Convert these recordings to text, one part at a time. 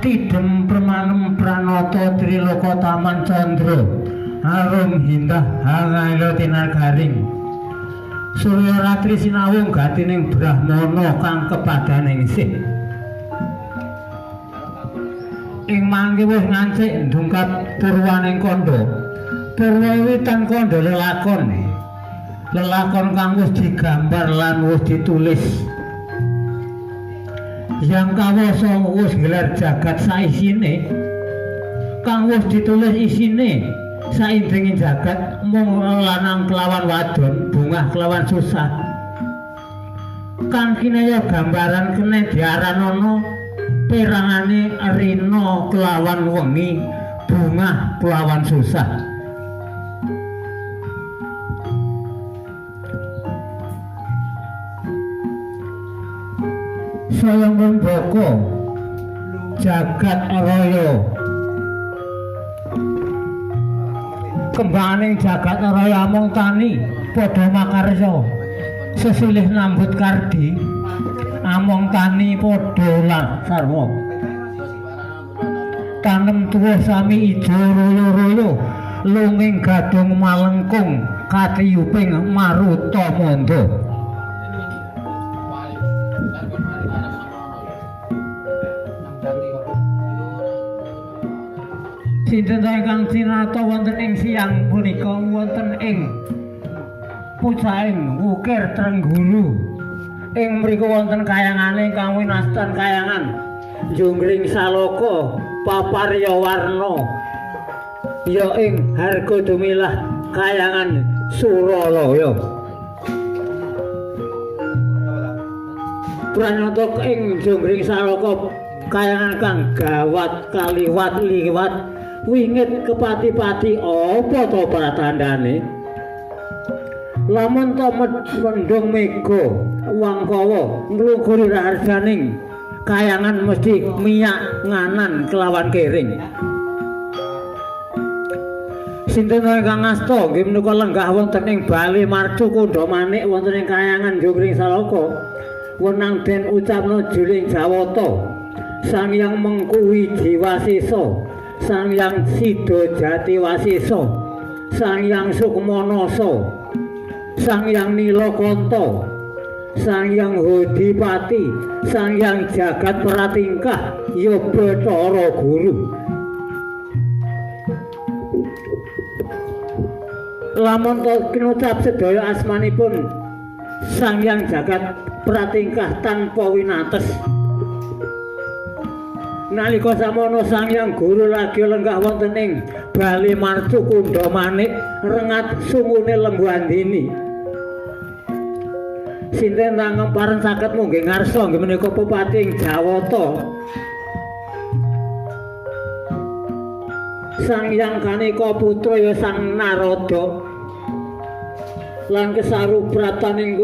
Tidem permanem pranata triloka taman candra arum hindah hangaila tinar garing surya ratri sinawung gatining brahmana kang kepadaningsih ing mangke wis ngancik ndungkap purwaning kandha purwa wiwitan kandha lelakon lelakon kang wis digambar lan wis ditulis yang kawasa wis gelar jagat saisine kang wis ditulis isine saindenging jagat mung lanang kelawan wadon bungah kelawan susah kang kinaya gambaran kene diaranana perangane rina kelawan wengi bungah kelawan susah. Saya ngrembaka jagat raya kembanganing jagat raya among tani padha makarya sesilih nambut kardi among tani padha lan sarwa tanem tuwa sami ijo royo-royo lunging gadung malengkung katiyuping maruta mandha. Sinten ingkang cinata wonten ing siang punika wonten ing pucaing wukir Trenggulu ing mriku wonten kayangane ingkang winastan kayangan Jonggring Salaka paparya warna ya ing harga dumilah kayangan Suralaya. Pranyata ing Jonggring Salaka kayangan kang gawat kaliwat liwat wingit kepati-pati apa to pratandhane lamun to mendung mega wangkawa nglungkuri raharjaning kayangan mesti miyak nganan kelawan kering. Sinten ingkang ngasta nggih menika lenggah wonten ing bale marcu kandha manik wonten ing kayangan Jonggring Salaka wenang den ucapna juling Jawata Sang Hyang Mengku Wiji Wasesa Sang Hyang Sida Jati Wasesa Sang Hyang Sukmanasa Sang Hyang Nilakanta Sang Hyang Hodipati Sang Hyang Jagat Pratingkah ya Bathara Guru. Lamun kinucap sedaya asmanipun Sang Hyang Jagat Pratingkah tanpa winates. Nalika samono Sang Hyang Guru lagi lenggah wonten ing bale marcu kundha manik rengat sungune Lembu Andini. Sinten tangempareng saged munggih ngarsa nggih menika bupati ing Jawata. Sang Hyang Kaneka putra ya Sang Narada lan kesaruprataning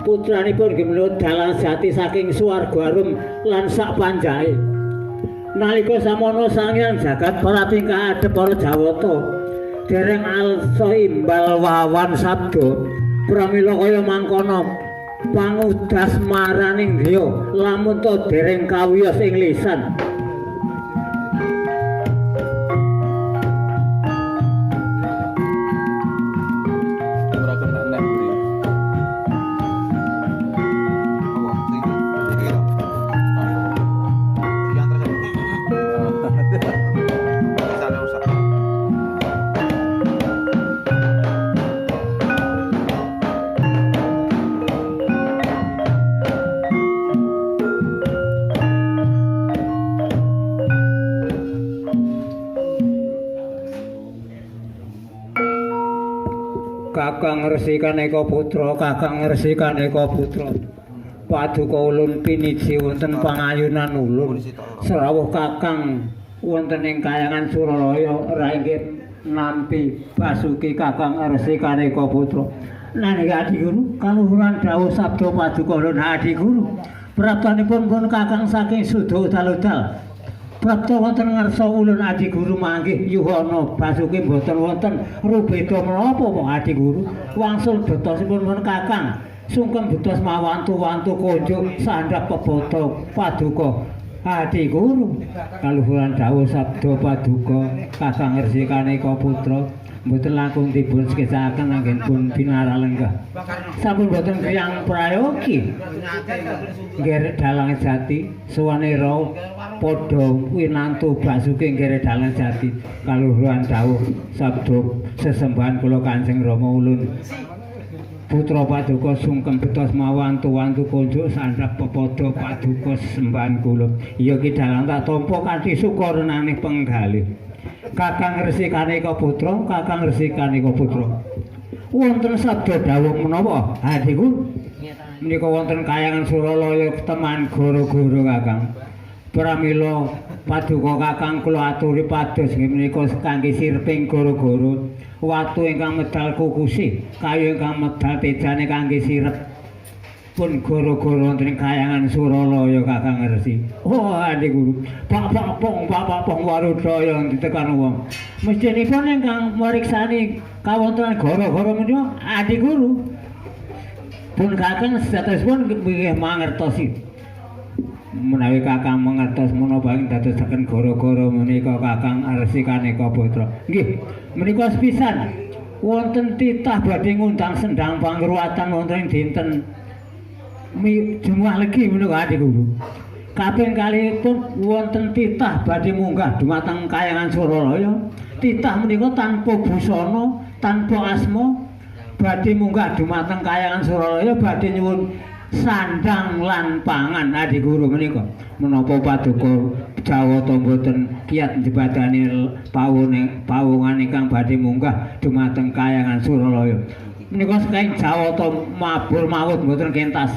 putranipun nggih menika dalan jati saking swarga arum lan sak panjahe. Nalika samono Sang Hyang Jagat Pratingkah adhep para Jawata dereng alsa imbal wawan sabda pramila kaya mangkono pangudas maraning griya lamun ta dereng kawiyos ing lisan. Kakang Resi Kaneka Putra, Kakang Resi Kaneka Putra. Paduka ulun piniji wonten pangayunan ulun. Srawuh Kakang wonten ing kayangan Suralaya rainggih nampi basuki Kakang Resi Kaneka Putra. Nanging Adi Guru kaluhuran dawuh sabda paduka ulun Adi Guru. Praptanipun pun Kakang saking suda udal-udal. Prapta wonten ngarsa ulun Adi Guru manggih yuhana basuki mboten wonten rubeda menapa mong Adi Guru wangsul betosipun pun Kakang sungkem betos mawantu-wantu konjuk sandhap pebata paduka Adi Guru kaluhuran dawuh sabda paduka Kakang Resi Kaneka Putra mboten langkung dipun sekecakaken anggenipun pinaralenggah. Sampun boten kriyang prayogi. Nggih dalang jati suwanira padha winantu basuki nggih dalang jati kaluhuran dawuh sabda sesembahan kula Kanjeng Rama ulun putra paduka sungkem betos mawantu-wantu konjuk sandhap pepadha paduka sesembahan kula. Iya ki dalang tak tampa kanthi sukarenane penggalih. Kakang Resi Kaneka Putra, Kakang Resi Kaneka Putra. Wonten sabda dawuh menapa? Hadiku menika wonten kayangan Suralaya teman goro-goro Kakang. Pramila paduka Kakang kula aturi pados nggih menika kangge sirping goro-goro. Watu ingkang medal kukusi, kayu ingkang medal tejane kangge sirep pun goro-goro wonten ing kayangan Suralaya Kakang Resi. Oh, Adi Guru. Pak pong pak pong warudaya ditekan wong. Mestinipun ingkang mriksani kawontenan goro-goro menika Adi Guru. Pun Kakang sejatosipun nggih mangertosi. Menawi Kakang mangertos menapa ing dadosaken goro-goro menika Kakang Resi Kaneka Putra. Nggih, menika sepisan wonten titah badhe ngundang sendang pangruwatan wonten ing dinten Jumat Legi menika Adi Guru. Kaping kalihipun wonten titah badhe munggah dumateng kayangan Suralaya. Titah menika tanpa busana, tanpa asma badhe munggah dumateng kayangan Suralaya badhe nyuwun sandang lan pangan Adi Guru menika. Menapa paduka Jawata mboten kiat njebadani pawongan ingkang badhe munggah dumateng kayangan Suralaya. Menika saking Jawata mabur mawut mboten kentas.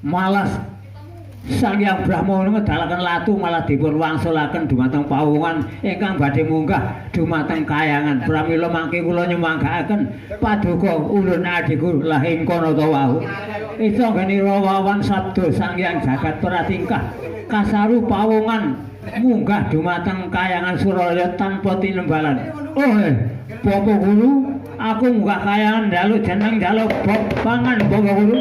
Malas Sang Hyang Brahma ngedalaken latu malah dipun wangsulaken dumateng pawongan ingkang badhe munggah dumateng kayangan. Pramila mangke kula nyumanggaaken paduka ulun Adi Guru lah ing kono ta wau. Isa nggeni wawan sabda Sang Hyang Jagat Pratingkah kasaru pawongan munggah dumateng kayangan Suralaya tanpa tinembalan. Oh, Bapak Guru, aku munggah kayangan njaluk jeneng njaluk pangan Bapak Guru.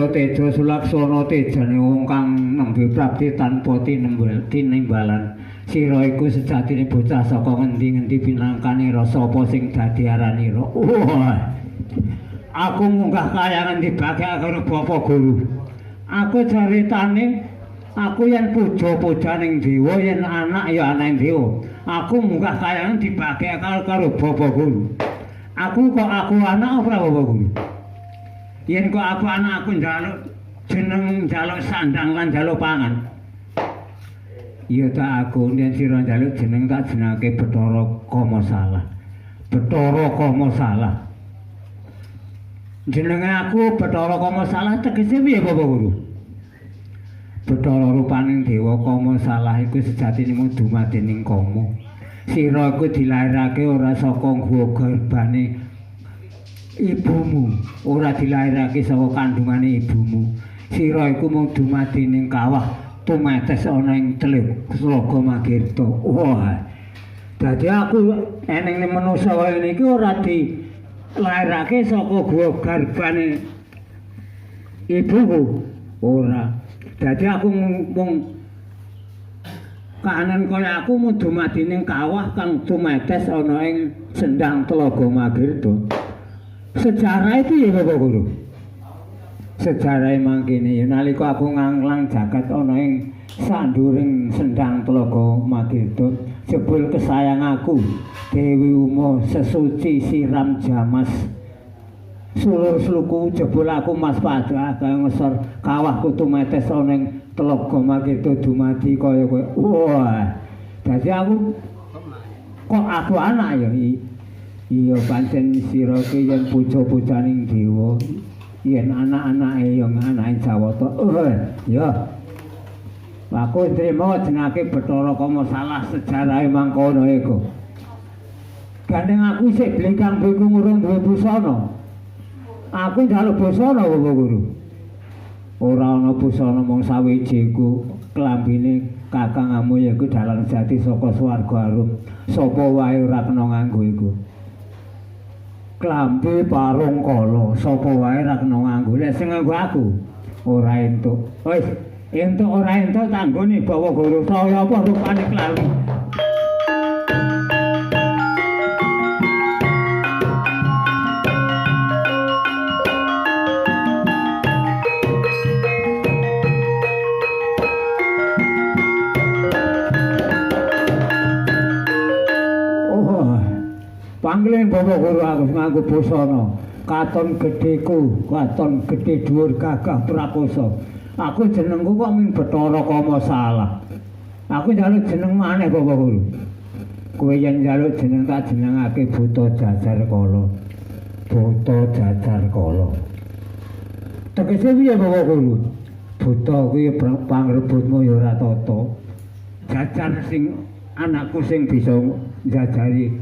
Tejo sulaksana tejane wong kang nembe prapti tanpa tinimbalan. Sira iku sejatine bocah saka ngendi-ngendi pinangkane rasa apa sing dadi aranira. Wah. Aku munggah kayangan dibagekake karo Bapak Guru. Aku caritane aku yen puja-pujaning dewa, yen anak ya anake dewa. Aku munggah kayangan dibagekake karo Bapak Guru. Aku kok aku anak ora Bapak Guru? Yen kok aku anak aku njaluk jeneng, njaluk sandang lan njaluk pangan. Iya tak aku yen sira njaluk jeneng tak jenengake Bathara Kama Salah. Bathara Kama Salah. Jenenge aku Bathara Kama Salah tegese piye Bapak Guru? Bathara rupaning dewa Kama Salah iku sejatine mung dumadining kama. Sira iku dilairake ora saka guwa garbane ibumu, ora dilairake saka kandungane ibumu. Sira iku mung dumadi ning kawah tumetes ana ing Tlaga Magirta. Wah. Dadi aku eneng ning manusa kaya ngene iki ora dilairake saka guwa garbane ibuku. Ora. Dadi aku mung kahanan kaya aku mung dumadi ning kawah kang tumetes ana ing sendang Tlaga Magirta. Sejarah itu ya Bapak Guru. Sejarah mangkene ya nalika aku nganglang jagat ana ing sanduring sendang Tlaga Magirta, jebul kesayang aku Dewi Uma sesuci siram jamas. Sulur sluku jebul aku Mas Padha kaya ngesor kawahku tumetes ana ing Tlaga Magirta dumadi kaya kowe. Wah. Dadi aku kok aku anak ya. Iya pancen sira ki yen puja-pujaning dewa, yen anak-anake ya anake Jawata. Ya. Aku trimo jenenge Bathara Kama salah sejarahe mangkono iku. Gandeng aku isih blingkang bingkung urung duwe busana. Aku njaluk busana Bapak Guru. Ora ana busana mung sawiji iku klambine kakangamu yaiku dalang jati saka swarga arum. Sapa wae ora kena nganggo iku. Klambi parung kala sapa wae ora kena nganggo. Lek sing nganggo aku ora entuk. Wis entuk ora entuk tanggone Bapak Guru. Saya apa rupane klambi. Pangling Bapak Guru aku nganggo busana. Katon gedheku, katon gedhe dhuwur gagah prakosa. Aku jenengku kok ming Bathara Kama salah. Aku njaluk jeneng maneh Bapak Guru. Kowe yen njaluk jeneng tak jenengake Buta Jajar Kala. Buta Jajar Kala. Tegese piye Bapak Guru? Buta kuwi pangrebutmu ya ora tata. Jajar sing anakku sing bisa njajari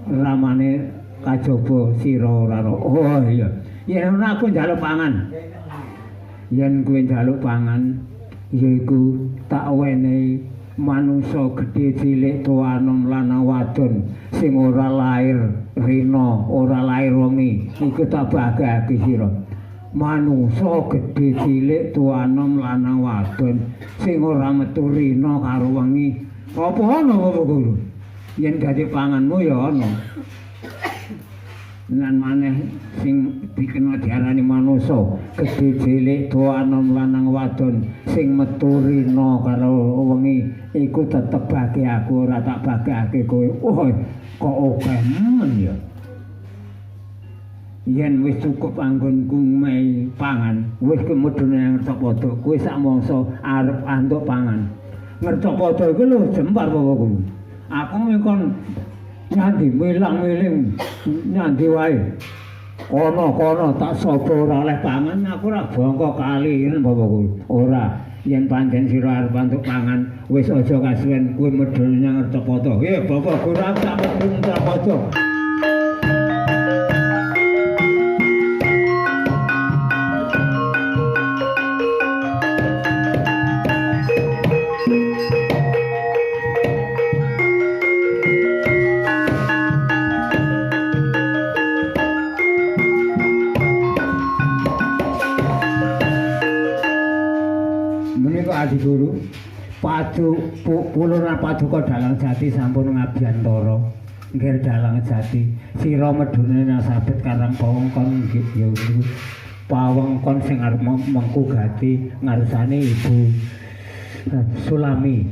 ramane kajaba sira ora. Oh iya. Yen ana aku njaluk pangan. Yen kowe njaluk pangan yaiku tak wenehi manungsa gedhe cilik tuwa anom lanang wadon sing ora lair rina, ora lair wengi, iku tak bagake sira. Manungsa gedhe cilik tuwa anom lanang wadon sing ora metu rina karo wengi. Apa ana Bapak Guru? Yen dadi panganmu ya ana. Lan maneh sing dikena diarani manungsa gedhe cilik tuwa anom lanang wadon sing metu rina karo wengi iku tetep bagi aku ora tak bagake kowe. Oh, kok akeh men ya. Yen wis cukup anggonku mei pangan, wis kemudune Ngercapada, kowe sak mangsa arep antuk pangan. Ngercapada iku lho jempar Bapak Guru. Aku mengkon nyandi milang-miling nyandi wae. Kono-kono tak sapa ora oleh pangan, aku ora bangka kaliren Bapak Guru. Ora, yen pancen sira arep antuk pangan, wis aja kasuwen kowe medhun nyang Ngercapada. Nggih, Bapak Guru aku tak medhun Ngercapada. Guru padu pulurna paduka dalang jati sampun ngabiyantara nggih dalang jati sira medhune nang sabet karang pawengkon nggih ya pawengkon sing arep mengku gati ngarsane Ibu Sulami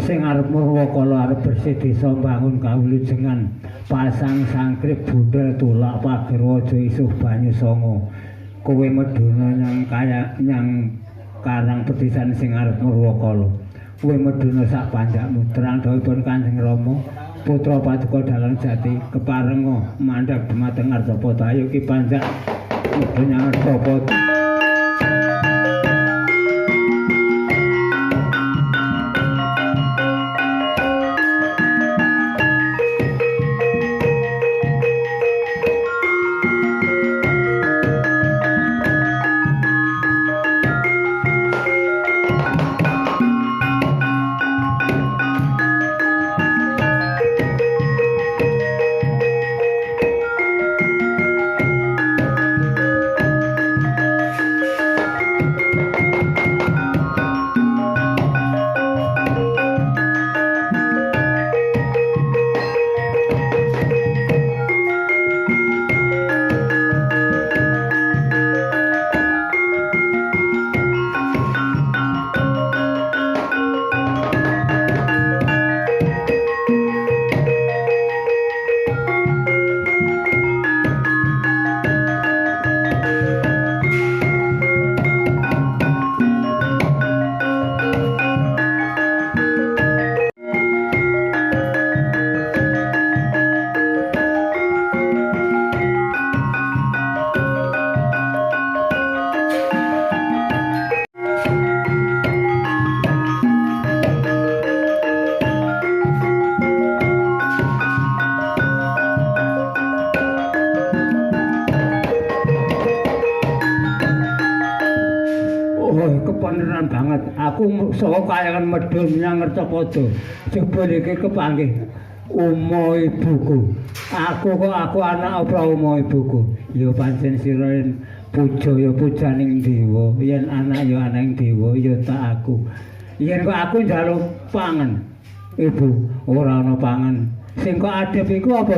sing arep murwakala arep bersih desa mbangun kawulujengan pasang sangkrip budhel tulak pager waja isuh banyu sanga kowe medhune nang kaya nyang karang petisan sing arep murwakala kowe medhuna sak panjakmu terang dawuhipun Kanjeng Rama putra paduka dalang jati keparenga mandhap dumateng Ngarcapada. Ayo ki panjak medhun nyang Ngarcapada. Kepeneran banget. Aku saka kayangan medhun menyang Ngercapada. Jebul iki kepanggih uma ibuku. Aku kok aku anak apa uma ibuku? Ya pancen sira yen puja ya pujaning dewa, yen anak ya anaking dewa, ya tak aku. Yen kok aku njaluk pangan, ibu ora ana pangan. Sing kok adep iku apa?